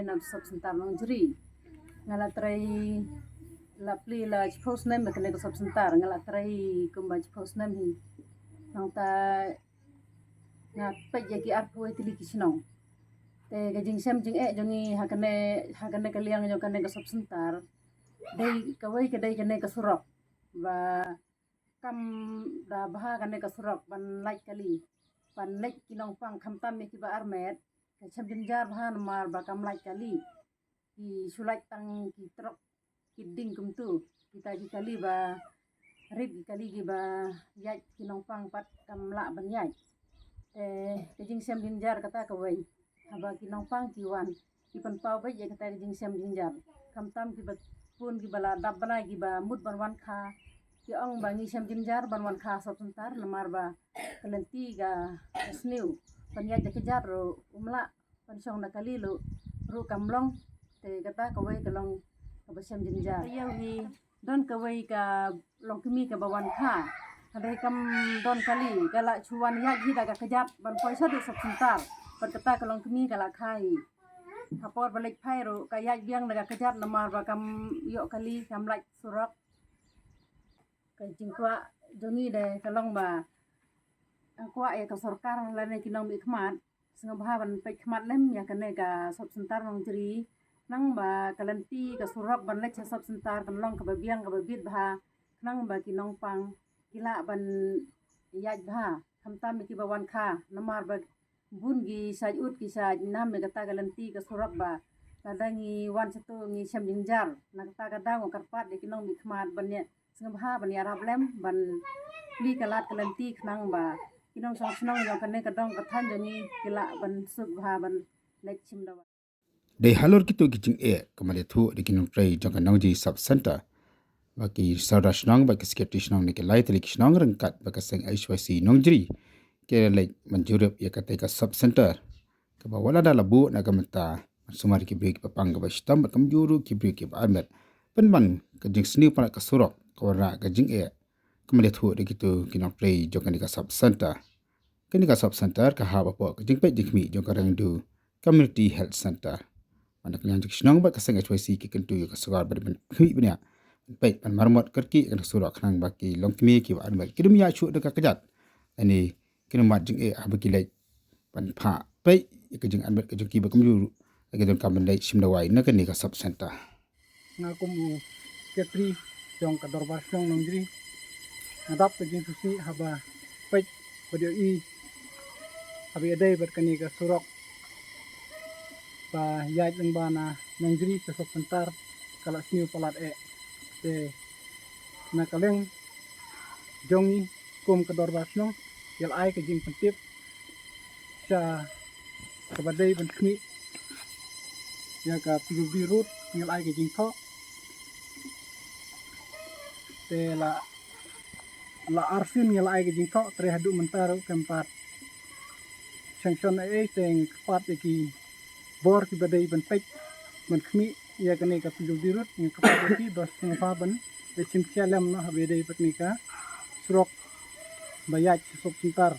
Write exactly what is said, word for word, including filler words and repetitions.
Na sub center Nongjri. Nga la trei la pli la chiphew snem ha kane ka sub center, nga la trei kumba chiphew snem hi. Nangta nga peit ïa ki arphew tylli ki shnong. Te ka jingshem jingeh jong ngi ha kane, ha kane ka liang jong kane ka sub center, dei kawei ka dei kane ka surok. Ba kam da bha kane ka surok ban lait kali, ban leit ki nongpang, khamtam ïa kiba armet. Ka shem jynjar bha namar ba kam lait kali. Ki shu lait tang ki trok ki ding kumtu. Kita ki kali ba rit, ki kali kiba ïaid ki nongpang pat kam lah ban ïaid. Te ka jingshem jynjar kata kawei. Haba ki nongpang ki wan, ki pynpaw beit ïa kata ka jingshem jynjar. Khamtam kiba pun, kiba la dap bnai, kiba mut ban wan kha, ki ong ba ngi shem jynjar ban wan kha sub center namar ba ka lynti ka sniew. Ban ïaid da kjat ruh um lah, ban shong da kali ruh, ruh kam long. Te kata kawei ka long kaba shem jynjar. Ïa hi don kawei ka longkmie kaba wan kha. Hynrei kam don kali, ka la shu wan ïaid hi da ka kjat ban poi shaduh sub center. Bad kata ka longkmie ka la kha hi. Ha por ba leit phai ruh ka ïaid biang da ka kjat namar ba kam ïoh kali, kam lait surok. Ka jingkwah jong ngi de ka long ba, nga kwah ïa ka sorkar lane ki nongmihkhmat sngewbha ban peit khmat lem ïa kane ka sub center Nongjri. Khnang ba ka lynti ka surok ban leit sha sub center kan long kaba biang, kaba bit bha, khnang ba ki nongpang ki lah ban ïaid bha, khamtam ïa kiba wan kha. Namar ba bun ki shait ud, ki shait nam ïa kata ka lynti ka surok ba lada ngi wan shatu ngi shem jynjar. Na kata ka daw nga kyrpad ïa ki nongmihkhmat ban ïa sngewbha ban ïarap lem ban plie ka lad ka lynti khnang ba ki nongshong shnong jong kane ka dong ka thaiñ jong ngi ki lah ban suk bha ban leit shim dawai. Dei halor kito ki jingeh, ka mane thuh da ki nongtrei jong ka Nongjri Sub Center, ba ki sordar shnong, ba ki secretary shnong ne ki lai tylli ki shnong ryngkat ba ka seng H Y C Nongjri, ki la leit ban jurip ïa kata ka sub center. Kaba wat la da la buh na ka mynta, ban sumar ki briew kiba pang kaba shitom bad kumjuh ruh ki briew kiba armet. Pynban ka jingsniew palat ka surok, ka wanrah ka jingeh. Ka mane thuh da kito ki nongtrei jong kane ka sub center. Kane ka sub center ka hap hapoh ka jingpeit jingkhmih jong ka Rengdu Community Health Center. Mynta ka liang jong ki shnong bad ka seng H Y C ki kyntu ïa ka sorkar ban khmih bniah, ban peit ban maramot kyrkieh ïa ka surok khnang ba ki longkmie kiba armet kin ym ïaid shuh da ka kjat. Lane kin ym mad jingeh haba ki leit ban phah peit ïa ka jingarmet ka jong ki ba kumjuh ruh la ki donkam ban leit shim dawai na kane ka sub center. Nga kum u secretary jong ka dorbar shnong Nongjri, nga dap ka jingsngewsih haba peit bad ïohi haba ïadei bad kane ka surok ba ïaid lyngba na Nongjri sha sub center ka la sniew palat eh. Te na ka liang jong ngi kum ka dorbar shnong, ngi la ai ka jingpyntip sha kaba dei ban khmih ïa ka P W D road, ngi la ai ka jingthoh. Te la, la arsien ngi la ai ka jingthoh, te haduh mynta ruh kam pat sanction ei ei. Te nga kyrpad ïa ki bor kiba dei ban peit ban khmih ïa kane ka P W D road, nga kyrpad ïa ki ba sngewbha ban leit shim khia lem noh haba ïadei bad kane ka surok ba ïaid sha sub center.